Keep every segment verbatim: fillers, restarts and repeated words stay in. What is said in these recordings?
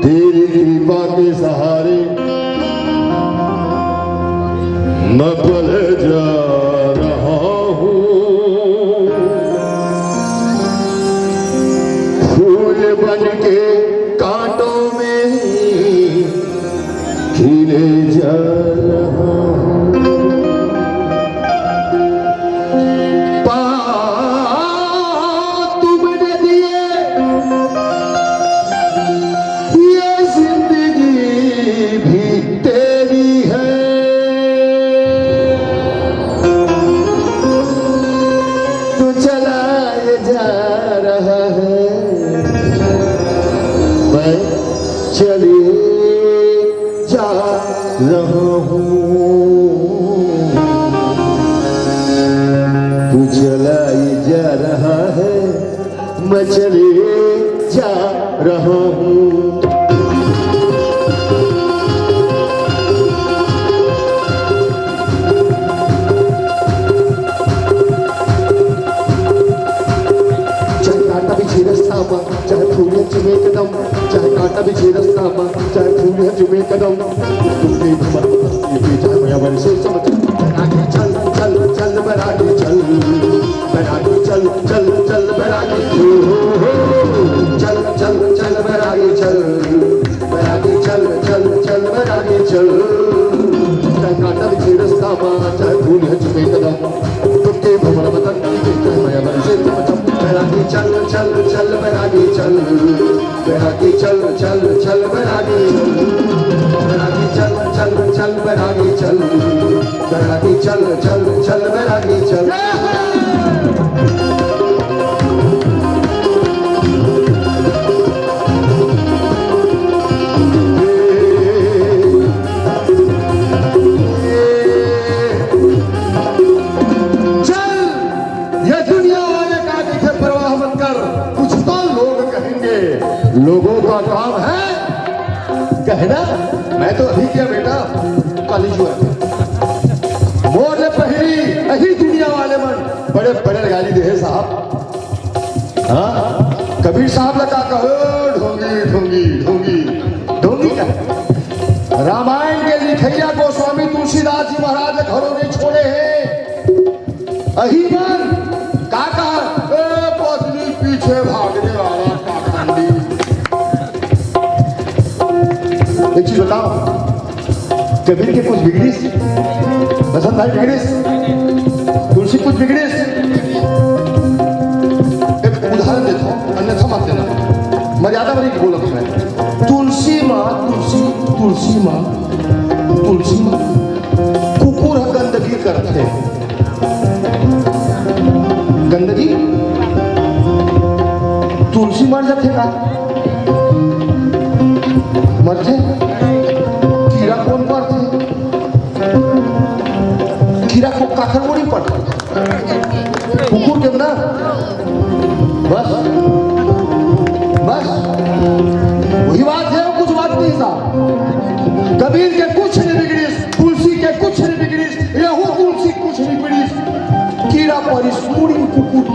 तेरी कृपा के सहारे मैं पले जा रहा हूँ। फूल बन के कांटों में खिले जा रहा हूँ। पाँव तुमने दिए, ये जिंदगी भी तेरी है। तू चला ये जा रहा है, मैं चले जा रहा हूँ। तू चला ये जा रहा है, मैं चले जा रहा हूँ। चाहे कांटा बिछे रस्ता मा, चाहे फूल चुमे कदम, चाहे कांटा बिछे रस्ता मा, चाहे फूल चुमे कदम। तुमके भ्रमर बदन के चाहे मायावन से समझ। बैरागी चल, चल, चल, बैरागी चल। बैरागी चल, चल, चल, बैरागी। हो, हो, हो। चल, चल, चल, बैरागी चल। बैरागी चल, चल, चल, बैरागी चल। चाहे कांटा बिछे रस्ता मा, चाहे फूल चुमे कदम। तुमके भ्रमर बदन के चाहे मायावन से समझ। बैरागी चल, चल, चल, बैरागी चल। बैरागी चल, चल, चल, बैरागी चल। बैरागी चल, चल, चल, बैरागी चल। बैरागी चल, चल, चल, बैरागी चल। चल, ये दुनिया वाले का देखे परवाह मत कर, कुछ तो लोग कहेंगे। लोगों का काम है कहना। मैं तो अभी क्या बेटा, कॉलेज हुआ। मोर ले पहिली अही दुनिया वाले मन बड़े बड़े गाली दे हे साहब। हाँ, कबीर साहब ला का कहो, ढोंगी, ढोंगी, ढोंगी, ढोंगी का। रामायण के लिखैया गोस्वामी तुलसीदास जी महाराज घरों नहीं छोड़े हैं। अही मन का कहा, "ए पत्नी पीछे भागने वाला पाखंडी।" एक चीज बताओ, कबीर के कुछ बिगड़िस, बसंत भाई बिगड़िस, तुलसी कुछ बिगड़िस। एक उदाहरण देता हूँ, अन्यथा मत लेना, मर्यादा वाली बोलत हूँ मैं। तुलसी माँ, तुलसी, तुलसी माँ, तुलसी माँ, कुकुर ह गंदगी करथे। गंदगी? तुलसी मर जाथे का? मरथे? कीरा कोन परथे? कीरा को काखर मुड़ी परथे? कुकुर के ना? बस, बस, वही बात है, कुछ बात नहीं साहब। कबीर के कुछ नहीं बिगड़िस, तुलसी के कुछ नहीं बिगड़िस, यहू तुलसी कुछ नहीं बिगड़िस। कीरा परिस मुड़ी कुकुर।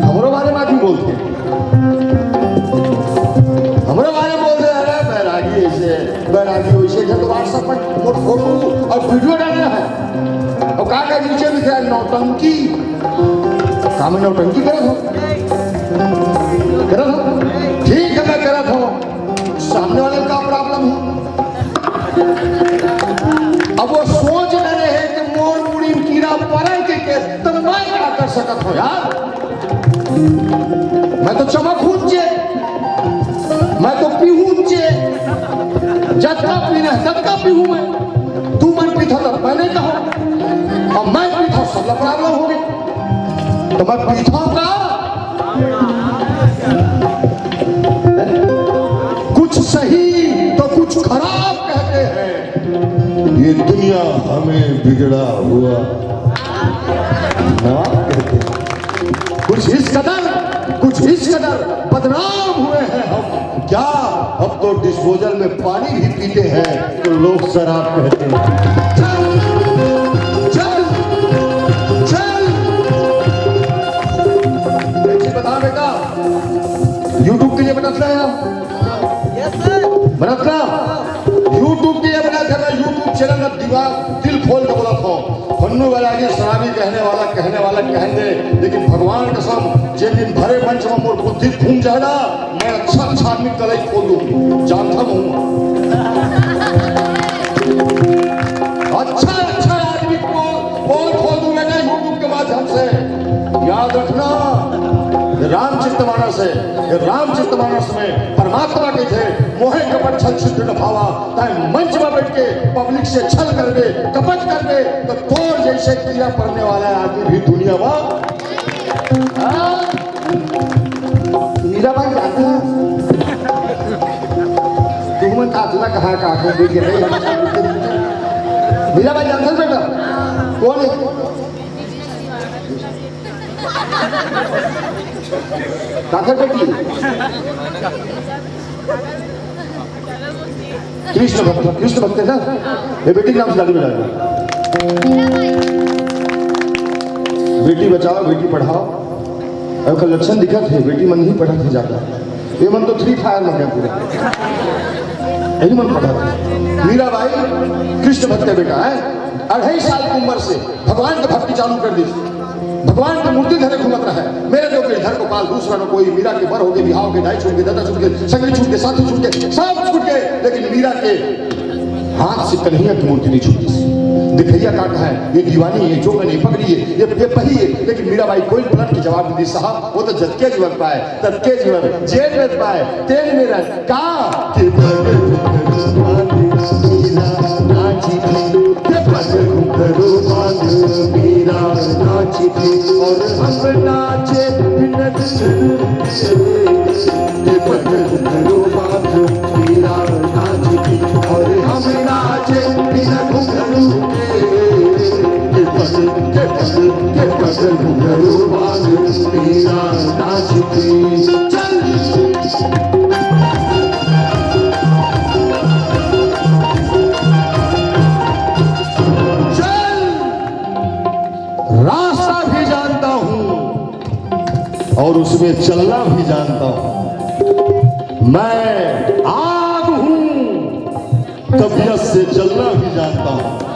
हमरो बारे में आदमी बोलथे, हमरो बारे में बोलथे, "अरे बैरागी ऐसे, बैरागी वैसे।" जब WhatsApp पर मोर फोटो और वीडियो डालना है, और का का नीचे लिखे है, "नौटंकी।" का मैं नौटंकी करत हूँ? करत हूँ? ठीक है, मैं करत हूँ। सामने वाले का प्रॉब्लम है। अब वो सोच रहे हैं कि मोर मुड़ी कीड़ा पड़े के, के, तो मैं क्या कर सकत हूँ यार? मैं तो चमक हूँ जे, मैं तो पीहूँ जे, जतका पीना है, ततका पीहूँ मैं। तू मन पीथा, तब मैं नहीं कहूँ। अब मैं पीथा, सब ला प्रॉब्लम हो गई। तो मैं पीथा का कुछ सही तो कुछ खराब कहते हैं। ये दुनिया हमें बिगड़ा हुआ ना कहते। कुछ इस कदर, कुछ इस कदर बदनाम हुए हैं हम। क्या अब तो डिस्पोजल में पानी भी पीते हैं तो लोग शराब कहते हैं। चल, चल, चल। एक चीज बता बेटा, YouTube के लिए बनाता है हम। बरतना, YouTube के अपना करना, YouTube चैनल में दिमाग, दिल खोल के बोला था। फन्नू बैरागी शराबी कहने वाला, कहने वाला कहने दे, लेकिन भगवान कसम, जे दिन भरे मंच में मोर बुद्धि घूम जाए ना, मैं अच्छा अच्छा आदमी कलई खोल दूँ, जानता हूँ। अच्छा अच्छा आदमी को पोल खोल दूँ मैं YouTube के माध्यम से। याद रखना, रामचरितमानस है, रामचरितमानस में परमात्मा के थे, मोहे कपट छल छिद्र न भावा। ताए मंच में बैठ के पब्लिक से छल करबे, कपट करबे, तो तोर जैसे कीड़ा पड़ने वाला आदमी भी दुनिया में। हाँ? मीरा भाई जानते हैं? तुम का तुला कहा का को भी के नहीं। मीरा भाई जानते हैं बेटा? कौन है? काकर बेटी? कृष्ण भक्त, कृष्ण भक्त है ना? ये बेटी के नाम से गाली बजा रहा। बेटी बचाओ, बेटी पढ़ाओ। अउ ओकर लक्षण दिखत हे, बेटी मन नहीं पढ़त हे जादा। ये मन तो Free Fire में है पूरा। यही मन पढ़त हे। मीराबाई कृष्ण भक्त बेटा है, अढ़ाई साल की उम्र से भगवान के भक्ति चालू कर दी। भगवान के मूर्ति धरे घूमत रहे, मेरे जो गिरधर गोपाल दूसरा न कोई। मीरा के बर हो गए, बिहाव के, दाई छूट के, दादा छूट के, संगी छूट के, साथी छूट के, सब छूट गए, लेकिन मीरा के हाथ से कन्हैया की मूर्ति नहीं छूटी। दिखैया का कहा है, ये दीवानी है, जोगन है, पगड़ी है, ये, ये पही है, लेकिन मीराबाई कोई पलट के जवाब नहीं दी, साहब, वो तो जतके जीवन पाए, ततके जीवन, जेल में पाए, तेल में रह, का? के पग घुंघरू बांध मीरा नाची थी, के पग घुंघरू बांध मीरा नाची थी, और हम नाचे बिना के पग घुंघरू बांध मीरा नाची थी, और हम नाचे बिना घुंघरू के। के पग, के पग, के पग घुंघरू बांध मीरा नाची थी। चल। चल। रास्ता भी जानता हूँ और उसमें चलना भी जानता हूँ। मैं आग हूँ, तबीयत से जलना भी जानता हूँ।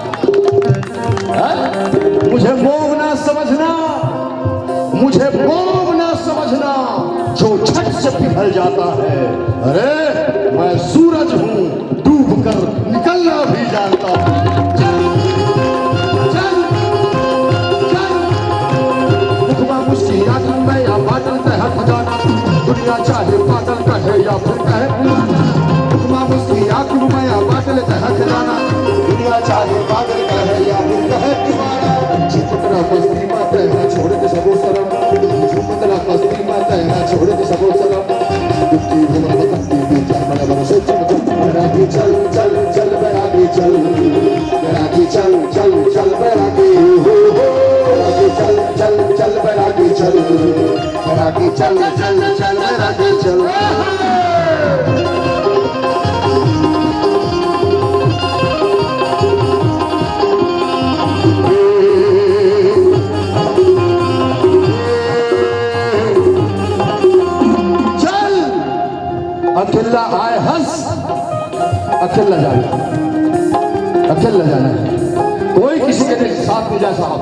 हैं? मुझे मोह ना समझना, मुझे मोह ना समझना, जो झट से पिघल जाता है। अरे, मैं सूरज हूँ, डूब कर निकलना भी जानता हूँ। चल, चल, चल। मुखमा मुस्की आँख में या बादल तह खजाना, दुनिया चाहे पागल कहे या फिर कहे। मुखमा मुस्की आँख में या बादल तह खजाना, दुनिया चाहे पागल कहे या फिर कहे दीवाना। झुमकना मस्ती में तह छोड़ के सबो शर्म, झुमकना मस्ती में तह छोड़ के सबो शर्म। दुखी हुआ वक्त भी जामल बन से चमक। बैरागी चल, चल, चल, बैरागी चल। बैरागी चल, चल, चल, बैरागी। हो, हो। बैरागी चल, चल, चल, बैरागी चल। बैरागी चल, चल, चल, बैरागी चल। चल, अकेला आए हंस, अकेला जाना, अकेला जाना है, कोई किसी के नहीं साथ नहीं जा साहब।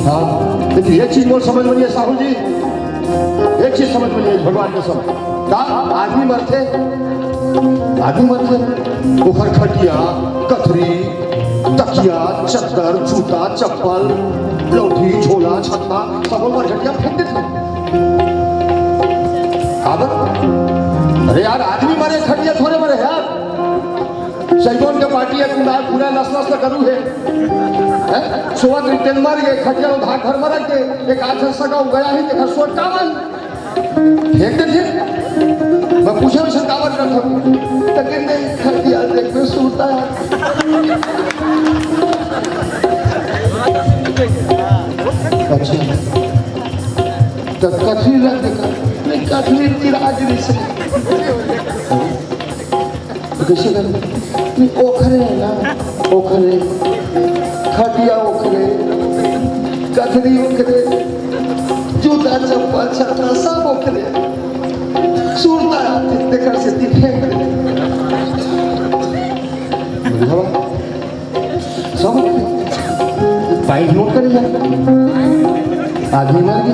हाँ, लेकिन एक चीज मोर समझ में नहीं है साहू जी, एक चीज समझ में नहीं है भगवान कसम। का आदमी मरथे, आदमी मरथे, ओखर खटिया, कथरी, तकिया, चद्दर, जूता, चप्पल, लौठी, झोला, छत्ता, सब ओला घटिया फेंक देथे। काबर? अरे यार, आदमी मरे, खटिया थोड़े मरे यार। सैजोन के पार्टी एक कुंडा पूरा नस नस का करू है। हैं? सोवत रिटेन मर गए, खटिया उठा घर में रख दे, एक आठ सौ का गया ही, देखा सोच का मन। फेंक दे फिर। मैं पूछे, "वैसे काबर करत हो?" तो कहते, "खटिया देख में सूता है।" अच्छा। तो कथरी रख दे, नहीं, कथरी तिरा गिरी से। तो कैसे करें? नहीं, ओखरे है ना, ओखरे। खटिया ओखरे, कथरी ओखरे, जूता चप्पल छत्ता सब ओखरे। सूरता आथे, तेकर सेती फेंक दे। आदमी मर गे।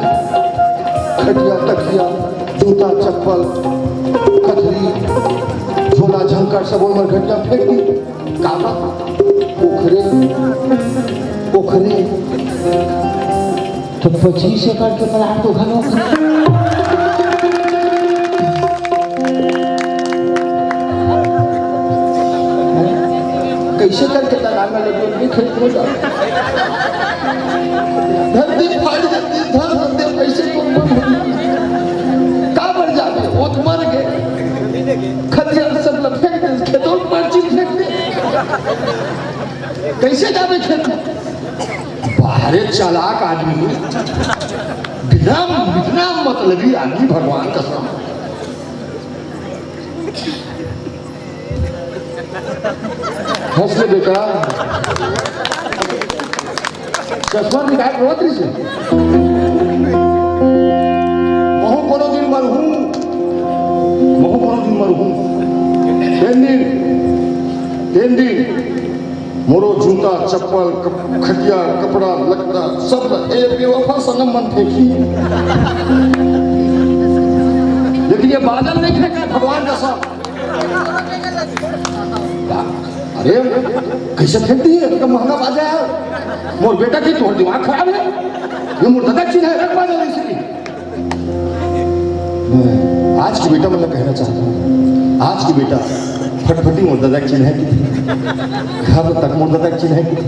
खटिया, तकिया, जूता, चप्पल, कथरी, झोला, झंकर सब ओमर घटिया फेंक दी। काबर? ओखरे, ओखरे तो पच्चीस एकड़ के प्लाट तो घलो ओखरे। कइसे करके दलाल वाले बोल के खेत में जाओ? धरती फाट जाती, धर देते, पैसे तो कम होती। काबर जाबे? वो तो मर गए। खतियान सब ला फेंक दे, खेतों में पर्ची फेंक दे। कइसे जाबे खेत में? बाहरे चालाक आदमी, बिना, बिना मतलबी आदमी, भगवान कसम। हंस ले बेटा। चश्मा निकाल, रोत रही से। महू कोनो दिन मरहूं, महू कोनो दिन मरहूं। तेन दिन, तेन दिन मोरो जूता, चप्पल, कप-, खटिया, कपड़ा, लत्ता, सब ए बेवफा सनम मन फेंकी। लेकिन ये बादल नहीं फेंका, भगवान का सब। अरे, कइसे फेंक दिए? इतना महंगा बाजा है। मोर बेटा के तोर दिमाग खराब है। ये मोर दादा चिन्ह है, रख बाजा नहीं सकी। मैं आज के बेटा मन ला कहना चाहता हूँ, आज के बेटा फटफटी मोर दादा के चिन्ह है कि थी, घर तक मोर दादा के चिन्ह है कि थी,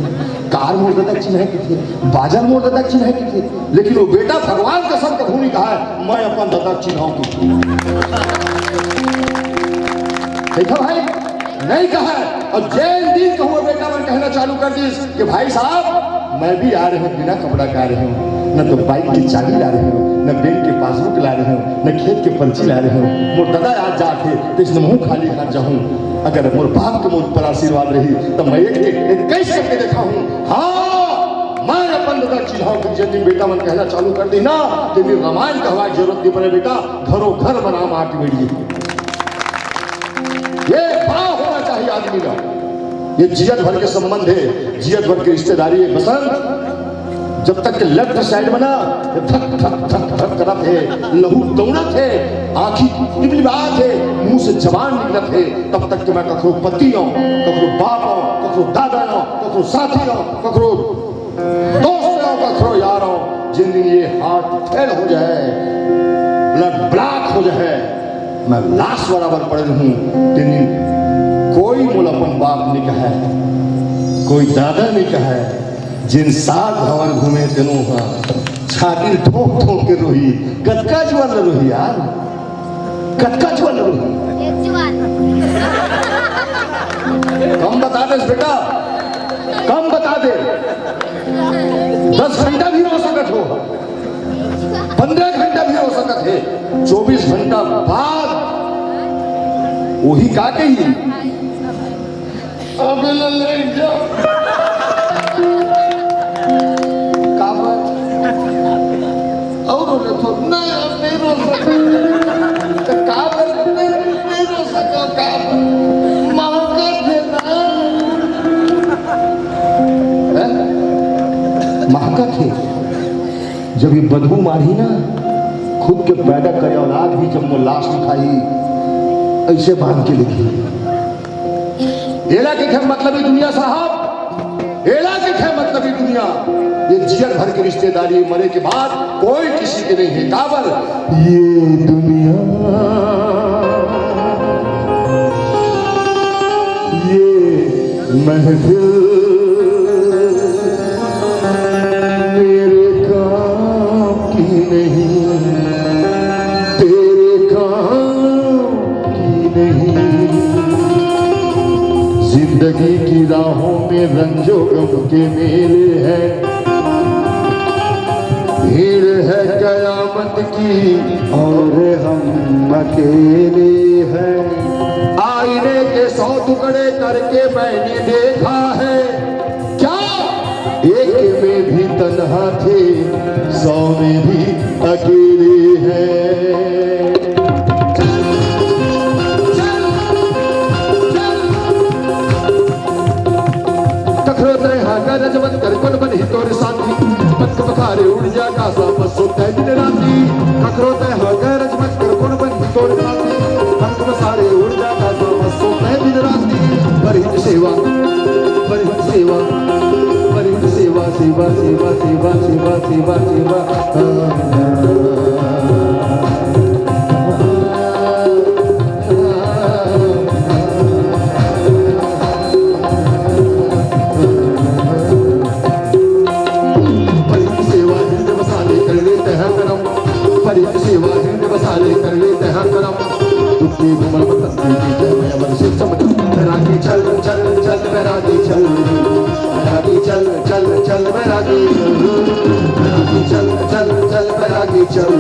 कार मोर दादा के चिन्ह है कि थी, बाजा मोर दादा के चिन्ह है कि थी, लेकिन वो बेटा भगवान कसम कभू नहीं कहा है, मैं अपन दादा के चिन्ह हूँ कि थी। देखा भाई, नहीं कहा है। और जेन दिन कहूँ बेटा मन कहना चालू कर दिस कि भाई साहब, मैं भी आ रहे हूँ, बिना कपड़ा के आ रहे हूँ, न तो बाइक की चाबी ला रहे हूँ, न बैंक के पासबुक ला रहे हूँ, न खेत के पर्ची ला रहे हूँ। मोर दादा आज जात हे, तो इसने मुंह खाली हाथ जाहूँ। अगर मोर बाप के मोर पर आशीर्वाद रही, तो मैं एक, एक, एक कैसे करके देखा हूँ। हाँ, मैं अपन दादा चिल्लाऊँ कि जेन दिन बेटा मन कहना चालू कर दी ना, तेन दिन रामायण कहवा के जरूरत नहीं पड़े बेटा, घरों घर बना माटी बेड़िए। ये भाव होना चाहिए आदमी का। ये जियत भर के संबंध है, जियत भर के रिश्तेदारी है। बसंत, जब तक के लेफ्ट साइड बना, ये धक धक धक धक करत है, लहू दौड़त है, आँखी टिपलिपात है, मुंह से जबान निकलत है, तब तक के मैं कखरो पति हूँ, कखरो बाप हूँ, कखरो दादा हूँ, कखरो साथी हूँ, कखरो दोस्त हो, कखरो यार हो, जेन दिन ये हार्ट फेल हो जाए, ब्लड ब्लैक हो जाए, मैं लाश बराबर पड़े रहूं, तेन दिन कोई मोला अपन बाप नहीं कहे, कोई दादा नहीं कहे, जेन साथ भवन घूमे तेनो हा छाती ठोक ठोक के रोही, कतका जुआर ल रोही यार। कतका जुआर लगही? एक जुआर। कम बता दे बेटा, कम बता दे। दस घंटा भी रो सकत हो, पंद्रह घंटा भी रो सकत हे, चौबीस घंटा बाद वही का कही? अबे ले, ले जा। काबर? अउ रोले तो नहीं, अब नहीं रो सकत। तो काबर नहीं, नहीं रो सकत, काबर? महकत हे ना। हैं? महकत हे। जब ये बदबू मारही ना, खुद के पैदा करे औलाद भी जब मोर लाश दिखाही, ऐसे बांध के लिखी। एला कहिथे मतलबी दुनिया साहब, एला कहिथे मतलबी दुनिया। ये जियत भर के रिश्तेदारी, मरे के बाद कोई किसी के नहीं है। काबर? ये दुनिया, ये महफिल मेरे काम की नहीं, तेरे काम की नहीं। जिंदगी की राहों में रंजो गम के मेले हैं, भीड़ है कयामत की और हम अकेले हैं। आईने के सौ टुकड़े करके मैंने देखा है, क्या एक में भी तन्हा थे, सौ में भी अकेले हैं। कखरो तय हागा रजवन कर कुन बन ही तोर साथी। पखारे उड़ जा का सा बस सोता है दिन राती। ककरो तय हा गैरज मत कर, कौन बन तोर साथी। हम तो सारे उड़ जा का सा बस सोता है दिन राती। पर हित सेवा, पर हित सेवा, पर हित सेवा, सेवा, सेवा, सेवा, सेवा, सेवा, सेवा। परी सेवा हृदय वसाले कर लेते हैं करम। परी सेवा हृदय वसाले कर लेते हैं करम। दुखी घुमल बसंती की जय, मैं अमर शिव समझ। बैरागी चल, चल, चल, बैरागी चल। बैरागी चल, चल, चल, बैरागी। बैरागी चल, चल, चल, बैरागी चल।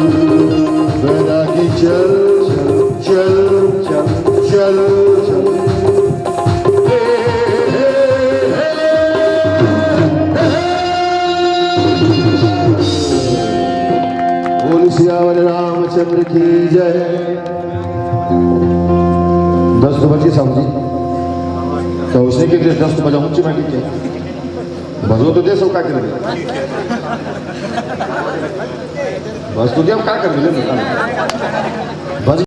बैरागी चल, चल, चल, चल, चल। बोल सियावर रामचंद्र की जय। दस तो बजे समझी, तो उसने के दस तो बजाऊं मैं क्या? बजो तो दे, सब का कर दे। बस तो क्या, क्या कर दे?